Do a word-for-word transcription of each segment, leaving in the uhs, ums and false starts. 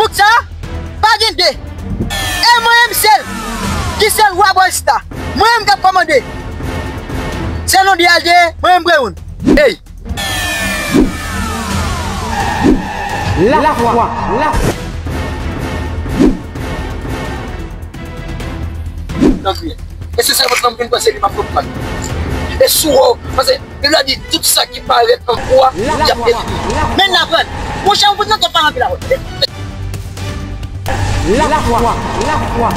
Bout sa, pa gen de. E mwen menm sèl, ki sèl wa bò isi la. Mwen menm k ap kòmande. Se non de a l te ye, mwen menm Breyoun. Ey! Lafwa, lafwa. Donk, wi. E se sèvant lan m vin panse li m ap konprann. E sou ou, paske Bib la di, tout sa ki parèt an kou a, y ap detwi. Men n aprann. Monchè, yon bout nan tèt pa anpil avè. Lafwa, lafwa.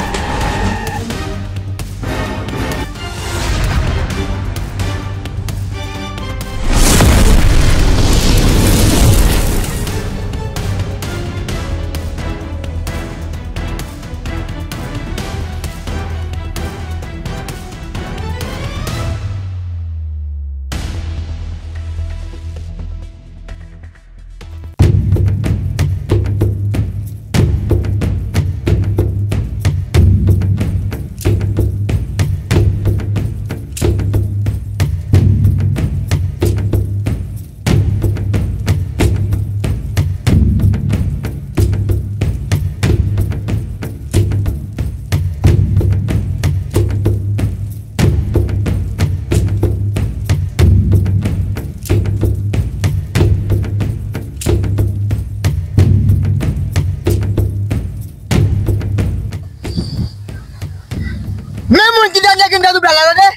Men moun ki dènye grenn nan doublay la, tande!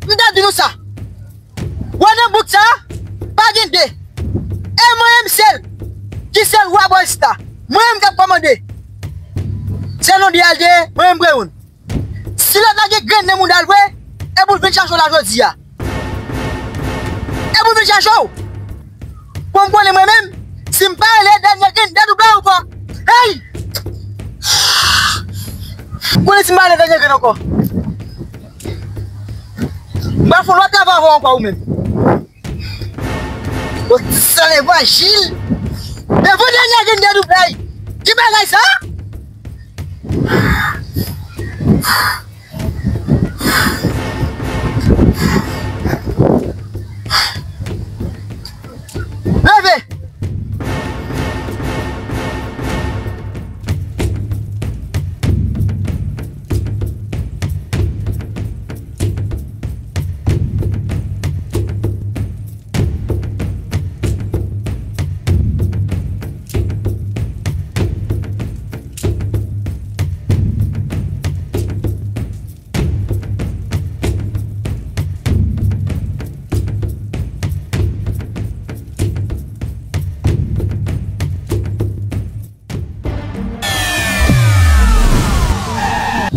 M t ap di nou sa. Wè nan bout sa, pa gen de. E mwen menm sèl, ki sèl wa bò isi la. Mwen menm k ap kòmande. Se non de a l te ye, mwen menm Breyoun. Si lòt la gen grenn nan mouda l vre, e pou l vin chache w la jodi a. E pou l vin chache w. Pou m konnen mwen menm, si m pa rele dènye grenn nan doublay ankò. Hey! M konnen si m pa rele dènye grenn ankò. M pral fè yon lòt travay avè w ankò ou menm. Bon, ti san levanjil. Devan dènye grenn nan doublay. Ki bagay sa? Leve!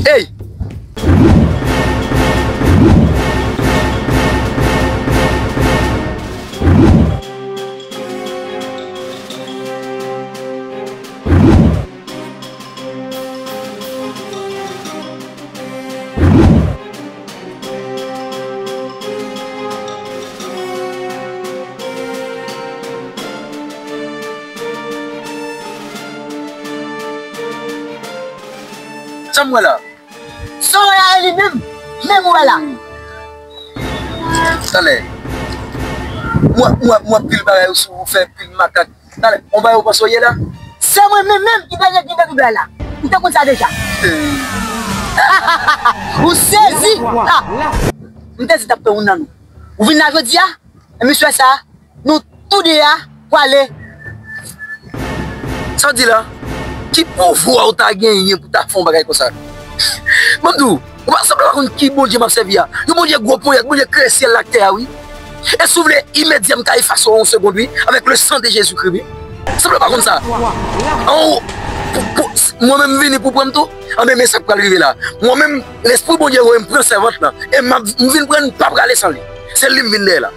Ey! Sa m wè la? Sa w wè la, e li menm, menm ou wè la. Talè. M wè, m wè, m wè pil bagay sou ou, fè pil makak. Talè, on bagay ou panse w ye la? Se mwen menm menm ki dènye ki te doublay la. M te konn sa deja. Ou sezi. Ah. M te di t ap pran youn nan nou. Ou vin la jodi a, e misye sa, nou tou de a pwale. Sa w di la? Ki pouvwa ou ta genyen pou ta fè yon bagay konsa? Ban m di w, ou pa sanble pa konn ki Bondye m ap sèvi a. Yon Bondye gwo ponyèt, Bondye kreye syèl la ak tè a, wi. E si w vle, imedyatman m ka efase w an yon segonn, wi, avèk le san de Jezikri, wi. Sanble pa konn sa. An, ou, pou, pou, mwen menm m vini pou pran m tou. Anben, men sa k pral rive la. Mwen menm, Lespri Bondye voye m pran sèvant lan. E m ap, m vin pran n pa prale san li. Se li m vin dèyè la.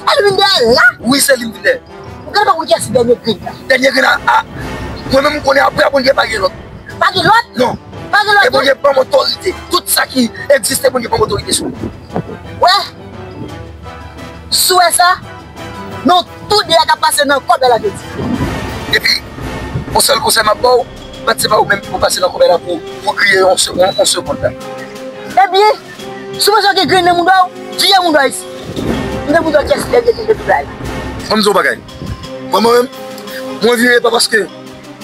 E li vin dèyè la? Wi, se li m vin dèyè. Ou genlè pa konn kiyès ki dènye grenn la. Dènye grenn la, a, mwen menm m konnen apre Bondye pa gen lòt. Pa gen lòt? Non. Pa gen lòt. E Bondye ban m otorite. Tout sa ki egziste, Bondye ban m otorite sou li. Wè. Si w wè sa, nou tou de a ka pase nan kòbèy la jodi. Epi, yon sèl konsèy m ap ba w, Bat se pa ou menm ki pou pase nan kòbèy la pou, pou griye yon se-, yon, yon segonn la. Ebyen, si w bezwen gen grenn nan mouda w, griye mouda w isi. M te mouda w chèsi dènye grenn nan mouda w la. Ban m di w yon bagay. Mwen, mwen menm, mwen vire pa paske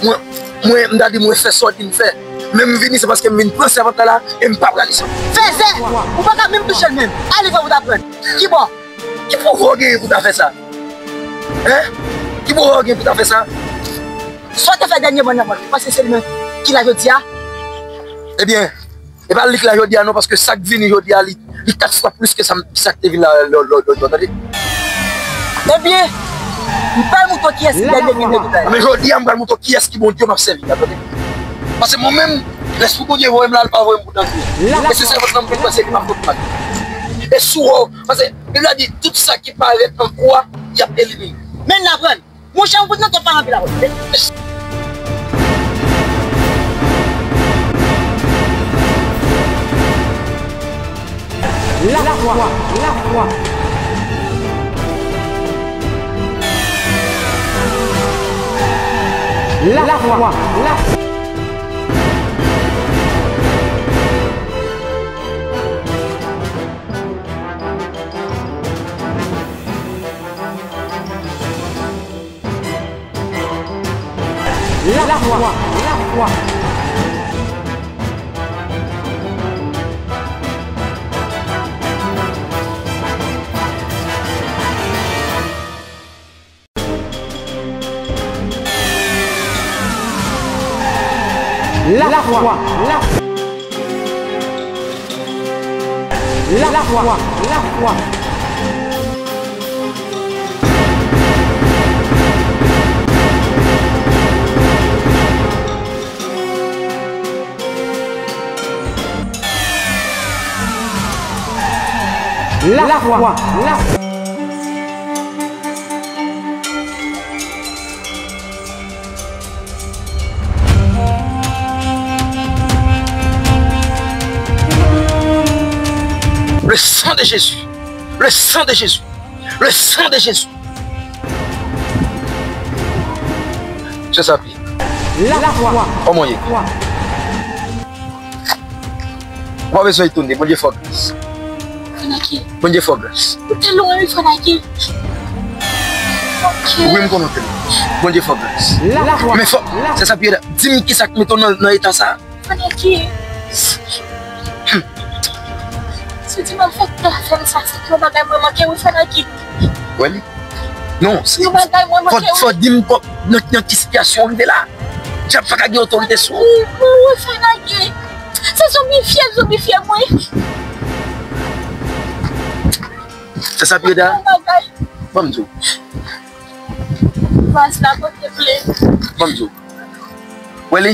mwen, mwen, m ta di mwen fè sa w di m fè. Men m vini, se paske m vin pran sèvant la la e m pa prale san. Fèzè! Ou pa ka menm touche l menm. Ale fè w ta pran. Kibò? Ki pouvwa w genyen pou w ta fè sa? Hein? Ki pouvwa w genyen pou w ta fè sa? Sa w te fè dènyèman nan, mwen panse se li menm ki la jodi a. Ebyen, e pa li k la jodi a non, paske sa k vini jodi a, li, li kat fwa plis ke sa, sa k te vin la lò, lò, lò, lò, tande. Ebyen, m pral montre w kiyès ki dènye ki te la. Men jodi a, m pral montre w kiyès ki Bondye m ap sèvi la, tande. Paske mwen menm, Lespri Bondye voye m la, l pa voye m pou tande. E se sèvant lan m vin pran, se li m ap konn pale. E sou ou, paske Bib la di, tout sa ki parèt an kwa, y ap elimine. Men n aprann. Monchè, yon bout nan tèt pa ranpli la. Lafwa, lafwa. Lafwa, lafwa. Lafwa, lafwa. Lafwa, lafwa. Lafwa, lafwa. Lafwa, lafwa. Le sang de Jésus. Le sang de Jésus. Le sang de Jésus. Sè Sapi. Lafwa. Kòman w ye? Ou pa bezwen etone, Bondye fè w gras. Fanaki. Bondye fè w gras. Ou te lwen wi, Fanaki. Ok. Wi, m konnen w te lwen. Bondye fè w gras. Lafwa. Men fò, Sè Sapi, di m kisa k mete w nan, nan eta sa. Fanaki. Si w di malfektè a fè m sa, se ke yon bagay mwen manke wi, Fanaki. Wè li? Non, se, yon bagay mwen manke wi. Fò, fò di m kò, nan, nan ki sitiyasyon w rive la. Dyab pa ka gen otorite sou ou. Wi, wi, wi, Fanaki. Se zonbifye, zonbifye mwen. Sè Sapi, Eda. Yon bagay. Ban m di w. Baz la pote plent. Ban m di w. Wè li,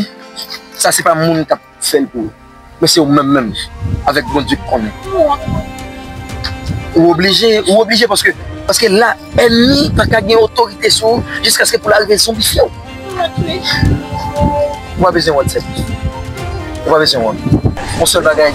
sa se pa moun k ap fè l pou ou. Men se ou menm menm, avèk Bondye k konnen. Ou oblije, ou oblije paske, paske la, ènmi pa ka gen otorite sou ou jiskaske pou l arive zonbifye w. Ou pa bezwen wont, sè. Ou pa bezwen wont. Yon sèl bagay,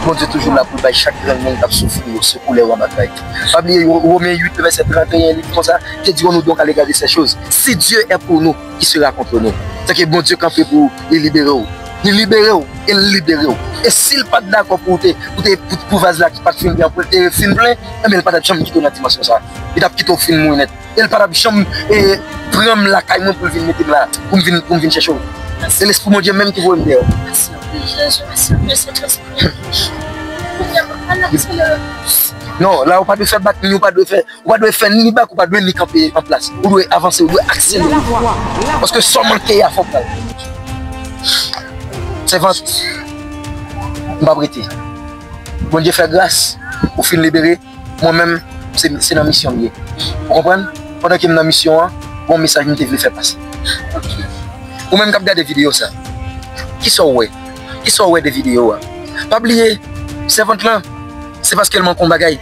Bondye toujou la pou l bay chak grenn moun k ap soufri yo sekou lè yo an batay. Pa bliye, Women uit, vèsè trannteyen, li di konsa, Que dirons-nous donc à l'égard de ces choses? Si Dieu est pour nous, qui sera contre nous? Sèke Bondye kanpe pou li libere w. Li libere w, e l libere w. E si l pa t dakò pou w te, pou te, pou, pou vaz la ki pa t fin plen, pou l te fin plen, enben, l pa t ap janm kite w nan dimansyon sa a. Li t ap kite w fin mouri nèt. E l pa t ap janm, e, pran m lakay mwen pou l vin mete m la, pou m vin, pou m vin chèche w. Se Lespri Bondye menm ki voye m dèyè w. Mèsi anpil, Jezi. Mèsi anpil, Sentespri. Non, la, ou pa dwe fè bak, ni ou pa dwe fè Ou pa dwe fè ni bak, ou pa dwe ni kanpe an plas. Ou dwe avanse, ou dwe akselere. Paske sa w manke a, fò w pral. Sèvant, m p ap rete. Bondye fè gras, ou fin libere. Mwen menm, se, se nan misyon m ye. Ou konprann? Pandan ke m nan misyon an, gon mesaj m te vle fè pase. Ou menm k ap gade videyo sa, kisa w wè? Kisa w wè de videyo a? Pa bliye, sèvant lan, se paske l manke yon bagay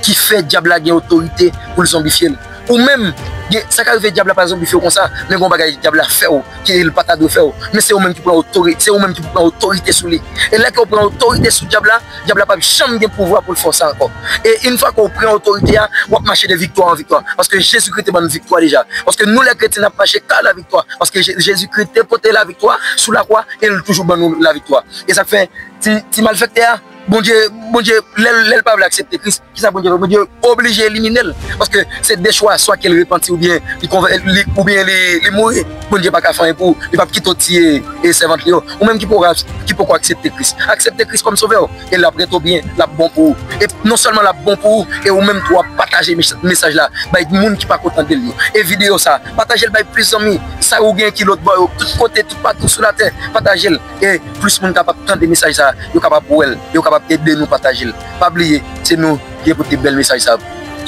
ki fè dyab la gen otorite pou l zonbifye l. Ou menm, gen, sa ka rive dyab la pa zonbifye w konsa, men gen yon bagay dyab la fè w, ke l pa ta dwe fè w. Men se ou menm ki pran otori-, se ou menm ki pou pran otorite sou li. E lè ke w pran otorite sou dyab la, dyab la p ap janm gen pouvwa pou l fè w sa ankò. E yon fwa ke w pran otorite a, w ap mache de viktwa an viktwa. Paske Jezikri te ban n viktwa deja. Paske nou, lè kretyen, n ap mache ka laviktwa. Paske Je-, Jezikri te pote laviktwa sou lakwa e l toujou ban nou laviktwa. E sa k fè, ti, ti malfektè a, Bondye, Bondye, lè, lè l pa vle aksepte Kris, kisa Bondye fè? Bondye oblije elimine l. Paske se de chwa, swa ke l repanti oubyen li konvè-, li, oubyen li, li mouri. Bondye pa ka fè anyen pou ou. Li p ap kite w tiye e sèvant li yo. Ou menm ki poko, ki poko aksepte Kris, aksepte Kris kòm sovè w. E l ap rete w byen, l ap bon pou ou. E non sèlman l ap bon pou ou, e ou menm tou w ap pataje mes-, mesaj la bay moun ki pa ko tande l yo. E videyo sa, pataje l bay plis zanmi. Sa ou gen ki lòt bò yo, tout kote, tout patou sou latè, pataje l. E plis moun kapab tande mesaj sa, yo kapab wè l, yo kapab ede nou pataje l. Pa bliye, se nou ki gen pote bèl mesaj sa.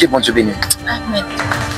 Ke Bondye beni w. Amèn.